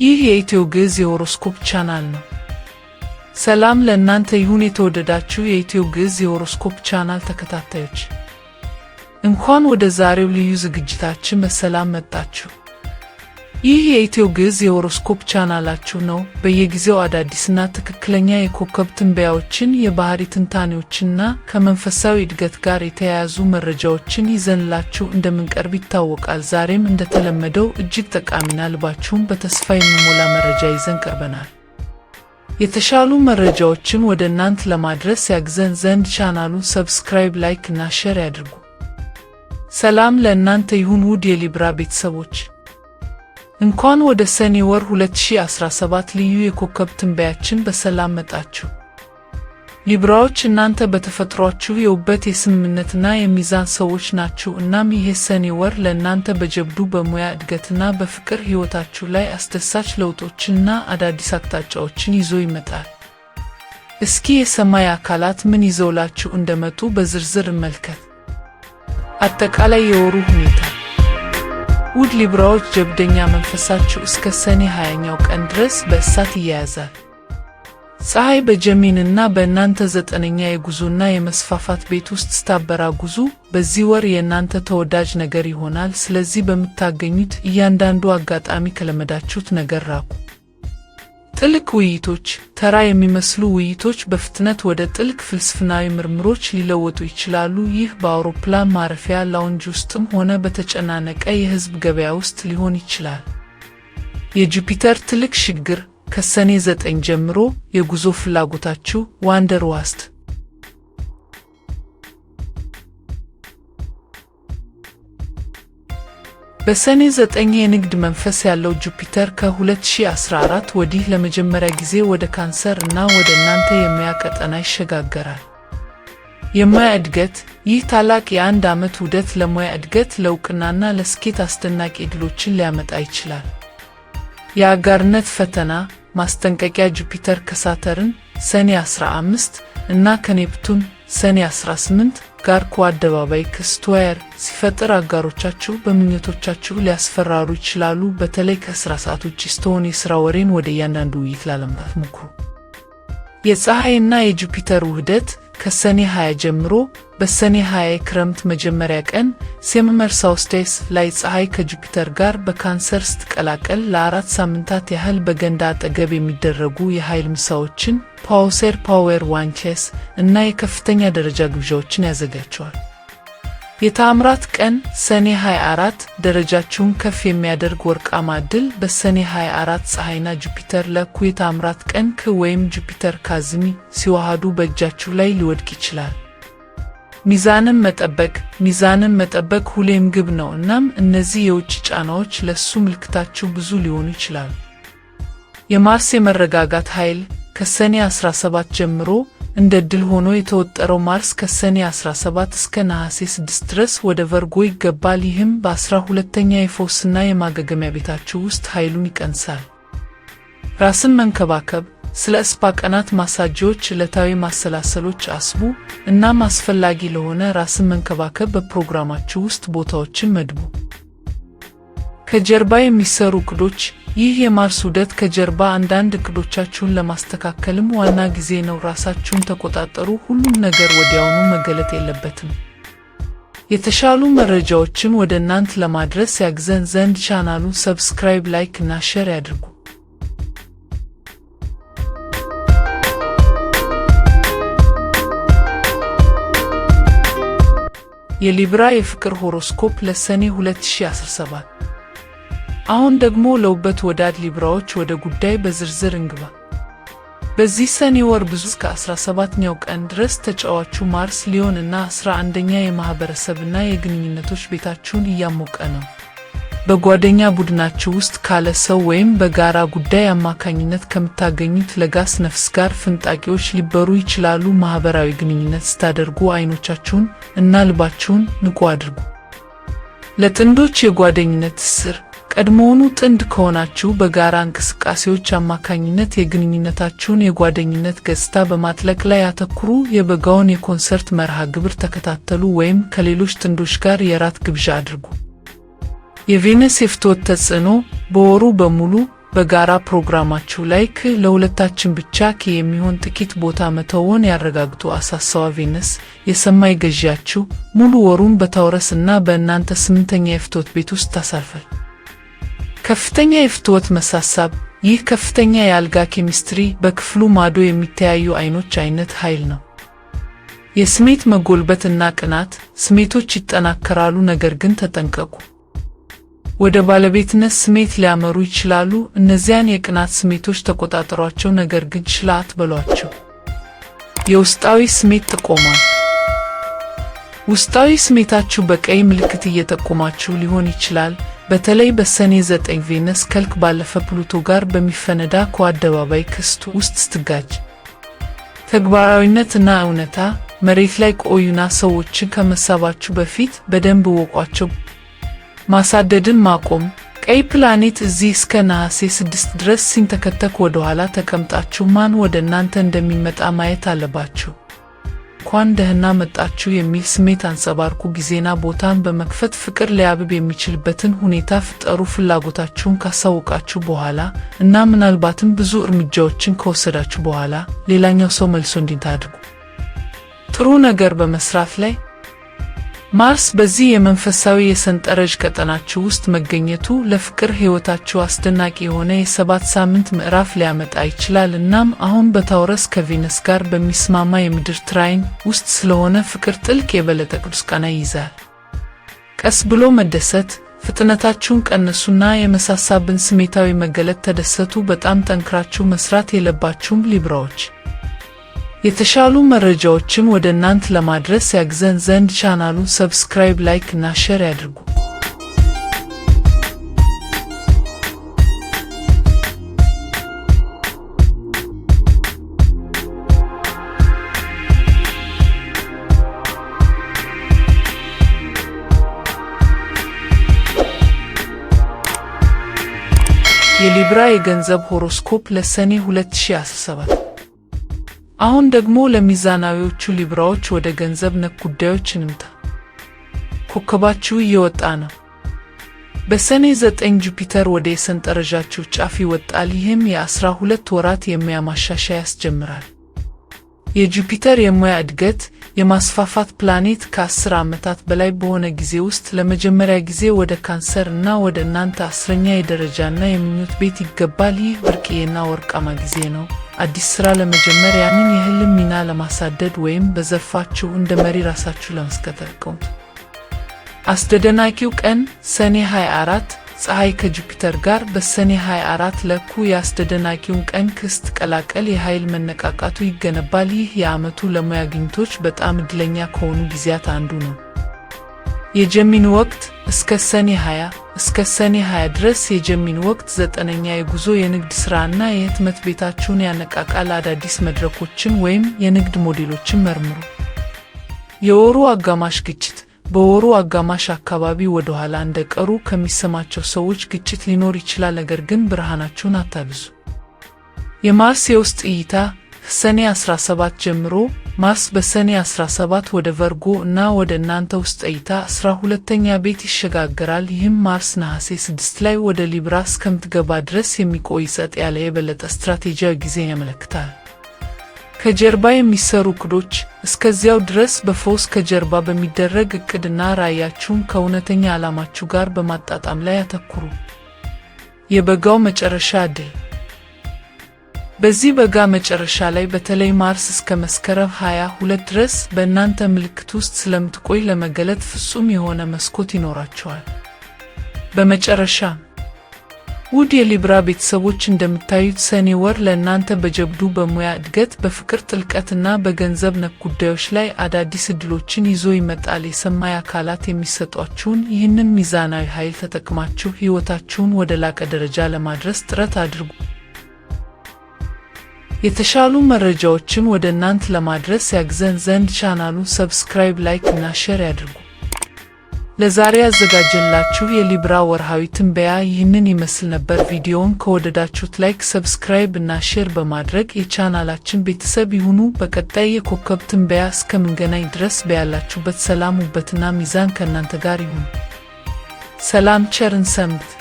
ይህ የኢትዮ ግዕዝ የ horoscope ቻናል ነው። ሰላም ለእናንተ ይሁን የተወደዳችሁ የኢትዮ ግዕዝ የ horoscope ቻናል ተከታታዮች፣ እንኳን ወደ ዛሬው ልዩ ዝግጅታችን በሰላም መጣችሁ። ይህ የኢትዮ ግዕዝ የ horoscope ቻናላችሁ ነው። በየጊዜው አዳዲስና ትክክለኛ የኮከብ ትንበያዎችን፣ የባህሪ ትንታኔዎችንና ከመንፈሳዊ እድገት ጋር የተያያዙ መረጃዎችን ይዘንላችሁ እንደምንቀርብ ይታወቃል። ዛሬም እንደተለመደው እጅግ ጠቃሚና ልባችሁን በተስፋ የሚሞላ መረጃ ይዘን ቀርበናል። የተሻሉ መረጃዎችን ወደ እናንተ ለማድረስ ያግዘን ዘንድ ቻናሉን subscribe፣ like እና share ያድርጉ። ሰላም ለእናንተ ይሁን ውድ የ Libra ቤተሰቦች። እንኳን ወደ ሰኔ ወር 2017 ልዩ የኮከብ ትንበያችን በሰላም መጣችሁ። Libra ዎች፣ እናንተ በተፈጥሯችሁ የውበት፣ የስምምነትና የሚዛን ሰዎች ናችሁ። እናም ይሄ ሰኔ ወር ለእናንተ በጀብዱ፣ በሙያ እድገትና በፍቅር ሕይወታችሁ ላይ አስደሳች ለውጦችንና አዳዲስ አቅጣጫዎችን ይዞ ይመጣል። እስኪ የሰማይ አካላት ምን ይዘውላችሁ እንደመጡ በዝርዝር እንመልከት። አጠቃላይ የወሩ ሁኔታ። ውድ Libra ዎች፣ ጀብደኛ መንፈሳችሁ እስከ ሰኔ 20ኛው ቀን ድረስ በእሳት ይያያዛል። ፀሐይ በ Gemini እና በእናንተ ዘጠነኛ የጉዞና የመስፋፋት ቤት ውስጥ ስታበራ ጉዞ በዚህ ወር የእናንተ ተወዳጅ ነገር ይሆናል። ስለዚህ በምታገኙት እያንዳንዱ አጋጣሚ ከለመዳችሁት ነገር ራቁ። ጥልቅ ውይይቶች፣ ተራ የሚመስሉ ውይይቶች በፍጥነት ወደ ጥልቅ ፍልስፍናዊ ምርምሮች ሊለወጡ ይችላሉ። ይህ በአውሮፕላን ማረፊያ lounge ውስጥም ሆነ በተጨናነቀ የሕዝብ ገበያ ውስጥ ሊሆን ይችላል። የጁፒተር ትልቅ ሽግግር ከሰኔ 9 ጀምሮ የጉዞ ፍላጎታችሁ wanderlust በሰኔ 9 የንግድ መንፈስ ያለው ጁፒተር ከ2014 ወዲህ ለመጀመሪያ ጊዜ ወደ ካንሰር እና ወደ እናንተ የሙያ ቀጠና ይሸጋገራል። የሙያ እድገት። ይህ ታላቅ የአንድ ዓመት ውህደት ለሙያ እድገት፣ ለእውቅናና ለስኬት አስደናቂ ዕድሎችን ሊያመጣ ይችላል። የአጋርነት ፈተና ማስጠንቀቂያ። ጁፒተር ከሳተርን ሰኔ 15 እና ከኔፕቱን ሰኔ 18 ጋር ከአደባባይ ክስ square ሲፈጥር አጋሮቻችሁ በምኞቶቻችሁ ሊያስፈራሩ ይችላሉ። በተለይ ከስራ ሰዓት ውጪ ስትሆን የሥራ ወሬን ወደ እያንዳንዱ ውይይት ላለማምጣት ሞክሩ። የፀሐይና የጁፒተር ውህደት ከሰኔ 20 ጀምሮ። በሰኔ 20 የክረምት መጀመሪያ ቀን summer solstice ላይ ፀሐይ ከጁፒተር ጋር በካንሰር ስትቀላቀል ለ4 ሳምንታት ያህል በገንዳ አጠገብ የሚደረጉ የኃይል ምሳዎችን power lunches እና የከፍተኛ ደረጃ ግብዣዎችን ያዘጋጀዋል። የተአምራት ቀን ሰኔ 24፣ ደረጃችሁን ከፍ የሚያደርግ ወርቃማ ዕድል። በሰኔ 24 ፀሐይና ጁፒተር ለኩ የተአምራት ቀን ክ ወይም ጁፒተር cazimi ሲዋሃዱ በእጃችሁ ላይ ሊወድቅ ይችላል። ሚዛንን መጠበቅ። ሚዛንን መጠበቅ ሁሌም ግብ ነው። እናም እነዚህ የውጭ ጫናዎች ለሱ ምልክታችሁ ብዙ ሊሆኑ ይችላሉ። የማርስ የመረጋጋት ኃይል ከሰኔ 17 ጀምሮ። እንደ ዕድል ሆኖ የተወጠረው ማርስ ከሰኔ 17 እስከ ነሐሴ 6 ድረስ ወደ Virgo ይገባል። ይህም በ12ኛ የፈውስና የማገገሚያ ቤታችሁ ውስጥ ኃይሉን ይቀንሳል። ራስን መንከባከብ። ስለ spa ቀናት፣ ማሳጆች፣ ዕለታዊ ማሰላሰሎች አስቡ። እናም አስፈላጊ ለሆነ ራስን መንከባከብ በፕሮግራማችሁ ውስጥ ቦታዎችን መድቡ። ከጀርባ የሚሰሩ እቅዶች። ይህ የማርስ ዑደት ከጀርባ አንዳንድ እቅዶቻችሁን ለማስተካከልም ዋና ጊዜ ነው። ራሳችሁን ተቆጣጠሩ። ሁሉም ነገር ወዲያውኑ መገለጥ የለበትም። የተሻሉ መረጃዎችን ወደ እናንተ ለማድረስ ያግዘን ዘንድ ቻናሉን subscribe፣ like እና share ያድርጉ። የ Libra የፍቅር horoscope ለሰኔ 2017። አሁን ደግሞ ለውበት ወዳድ Libra ዎች ወደ ጉዳይ በዝርዝር እንግባ። በዚህ ሰኔ ወር ብዙ እስከ 17ኛው ቀን ድረስ ተጫዋቹ ማርስ ሊዮን እና 11ኛ የማህበረሰብና የግንኙነቶች ቤታችሁን እያሞቀ ነው። በጓደኛ ቡድናችሁ ውስጥ ካለ ሰው ወይም በጋራ ጉዳይ አማካኝነት ከምታገኙት ለጋስ ነፍስ ጋር ፍንጣቂዎች ሊበሩ ይችላሉ። ማህበራዊ ግንኙነት ስታደርጉ አይኖቻችሁን እና ልባችሁን ንቁ አድርጉ። ለጥንዶች የጓደኝነት ትስስር። ቀድሞውኑ ጥንድ ከሆናችሁ በጋራ እንቅስቃሴዎች አማካኝነት የግንኙነታችሁን የጓደኝነት ገጽታ በማጥለቅ ላይ አተኩሩ። የበጋውን የኮንሰርት መርሃ ግብር ተከታተሉ ወይም ከሌሎች ጥንዶች ጋር የራት ግብዣ አድርጉ። የቬነስ የፍትወት ተጽዕኖ በወሩ በሙሉ። በጋራ ፕሮግራማችሁ ላይ ለሁለታችን ብቻ የሚሆን ጥቂት ቦታ መተውን ያረጋግጡ። አሳሳዋ ቬነስ የሰማይ ገዢያችሁ ሙሉ ወሩን በታውረስ እና በእናንተ ስምንተኛ የፍትወት ቤት ውስጥ ታሳልፋል። ከፍተኛ የፍትወት መሳሳብ። ይህ ከፍተኛ የአልጋ ኬሚስትሪ በክፍሉ ማዶ የሚተያዩ አይኖች አይነት ኃይል ነው። የስሜት መጎልበት እና ቅናት ስሜቶች ይጠናከራሉ፣ ነገር ግን ተጠንቀቁ። ወደ ባለቤትነት ስሜት ሊያመሩ ይችላሉ። እነዚያን የቅናት ስሜቶች ተቆጣጠሯቸው፣ ነገር ግን ችላ አትበሏቸው። የውስጣዊ ስሜት ጥቆማ። ውስጣዊ ስሜታችሁ በቀይ ምልክት እየጠቆማችሁ ሊሆን ይችላል። በተለይ በሰኔ 9 ቬነስ ከልክ ባለፈ ፕሉቶ ጋር በሚፈነዳ ከአደባባይ ክስቱ ውስጥ ስትጋጭ። ተግባራዊነት እና እውነታ። መሬት ላይ ቆዩና ሰዎችን ከመሳባችሁ በፊት በደንብ እወቋቸው። ማሳደድን ማቆም። ቀይ ፕላኔት እዚህ እስከ ነሐሴ 6 ድረስ ሲንተከተክ ወደኋላ ተቀምጣችሁ ማን ወደ እናንተ እንደሚመጣ ማየት አለባችሁ። እንኳን ደህና መጣችሁ የሚል ስሜት አንጸባርቁ። ጊዜና ቦታን በመክፈት ፍቅር ሊያብብ የሚችልበትን ሁኔታ ፍጠሩ። ፍላጎታችሁን ካሳወቃችሁ በኋላ እና ምናልባትም ብዙ እርምጃዎችን ከወሰዳችሁ በኋላ ሌላኛው ሰው መልሶ እንዲንታ አድርጉ። ጥሩ ነገር በመስራት ላይ። ማርስ በዚህ የመንፈሳዊ የሰንጠረዥ ቀጠናችሁ ውስጥ መገኘቱ ለፍቅር ሕይወታችሁ አስደናቂ የሆነ የ7 ሳምንት ምዕራፍ ሊያመጣ ይችላል። እናም አሁን በታውረስ ከቬነስ ጋር በሚስማማ የምድር trine ውስጥ ስለሆነ ፍቅር ጥልቅ የበለጠ ቅዱስ ቃና ይይዛል። ቀስ ብሎ መደሰት። ፍጥነታችሁን ቀንሱና የመሳሳብን ስሜታዊ መገለጥ ተደሰቱ። በጣም ጠንክራችሁ መስራት የለባችሁም ሊብራዎች። የተሻሉ መረጃዎችን ወደ እናንተ ለማድረስ ያግዘን ዘንድ ቻናሉን subscribe፣ like እና share ያድርጉ። የሊብራ የገንዘብ horoscope ለሰኔ 2017። አሁን ደግሞ ለሚዛናዊዎቹ ሊብራዎች ወደ ገንዘብ ነክ ጉዳዮች እንምጣ። ኮከባችሁ እየወጣ ነው። በሰኔ 9 ጁፒተር ወደ የሰንጠረዣችሁ ጫፍ ይወጣል። ይህም የ12 ወራት የሙያ ማሻሻያ ያስጀምራል። የጁፒተር የሙያ እድገት የማስፋፋት ፕላኔት ከ10 ዓመታት በላይ በሆነ ጊዜ ውስጥ ለመጀመሪያ ጊዜ ወደ ካንሰር እና ወደ እናንተ 10ኛ የደረጃና የምኞት ቤት ይገባል። ይህ ብርቅዬና ወርቃማ ጊዜ ነው። አዲስ ሥራ ለመጀመር፣ ያንን የህልም ሚና ለማሳደድ ወይም በዘርፋችሁ እንደ መሪ ራሳችሁ ለመስቀጠቀም። አስደናቂው ቀን ሰኔ 24። ፀሐይ ከጁፒተር ጋር በሰኔ 24 ለኩ የአስደናቂውን ቀን ክስት ቀላቀል የኃይል መነቃቃቱ ይገነባል። ይህ የዓመቱ ለሙያ ግኝቶች በጣም ዕድለኛ ከሆኑ ጊዜያት አንዱ ነው። የጀሚኒ ወቅት እስከ ሰኔ 20። እስከ ሰኔ 20 ድረስ የጀሚኒ ወቅት ዘጠነኛ የጉዞ፣ የንግድ ሥራና የህትመት ቤታችሁን ያነቃቃል። አዳዲስ መድረኮችን ወይም የንግድ ሞዴሎችን መርምሩ። የወሩ አጋማሽ ግጭት። በወሩ አጋማሽ አካባቢ ወደ ኋላ እንደቀሩ ከሚሰማቸው ሰዎች ግጭት ሊኖር ይችላል፣ ነገር ግን ብርሃናችሁን አታብዙ። የማርስ የውስጥ እይታ ሰኔ 17 ጀምሮ። ማርስ በሰኔ 17 ወደ ቨርጎ እና ወደ እናንተ ውስጥ እይታ 12ኛ ቤት ይሸጋገራል። ይህም ማርስ ነሐሴ 6 ላይ ወደ ሊብራ እስከምትገባ ድረስ የሚቆይ ጸጥ ያለ የበለጠ ስትራቴጂያዊ ጊዜን ያመለክታል። ከጀርባ የሚሰሩ እቅዶች። እስከዚያው ድረስ በፈውስ ከጀርባ በሚደረግ እቅድና ራዕያችሁን ከእውነተኛ ዓላማችሁ ጋር በማጣጣም ላይ አተኩሩ። የበጋው መጨረሻ ዕድል። በዚህ በጋ መጨረሻ ላይ በተለይ ማርስ እስከ መስከረም 22 ድረስ በእናንተ ምልክት ውስጥ ስለምትቆይ ለመገለጥ ፍጹም የሆነ መስኮት ይኖራችኋል። በመጨረሻ ውድ የሊብራ ቤተሰቦች፣ እንደምታዩት ሰኔ ወር ለእናንተ በጀብዱ፣ በሙያ እድገት፣ በፍቅር ጥልቀትና በገንዘብ ነክ ጉዳዮች ላይ አዳዲስ ዕድሎችን ይዞ ይመጣል። የሰማይ አካላት የሚሰጧችሁን ይህንን ሚዛናዊ ኃይል ተጠቅማችሁ ሕይወታችሁን ወደ ላቀ ደረጃ ለማድረስ ጥረት አድርጉ። የተሻሉ መረጃዎችን ወደ እናንተ ለማድረስ ያግዘን ዘንድ ቻናሉን subscribe፣ like እና share ያድርጉ። ለዛሬ ያዘጋጀንላችሁ የሊብራ ወርሃዊ ትንበያ ይህንን ይመስል ነበር። ቪዲዮውን ከወደዳችሁት like፣ subscribe እና share በማድረግ የቻናላችን ቤተሰብ ይሁኑ። በቀጣይ የኮከብ ትንበያ እስከምንገናኝ ድረስ በያላችሁበት ሰላም፣ ውበትና ሚዛን ከእናንተ ጋር ይሁን። ሰላም፣ ቸር እንሰንብት።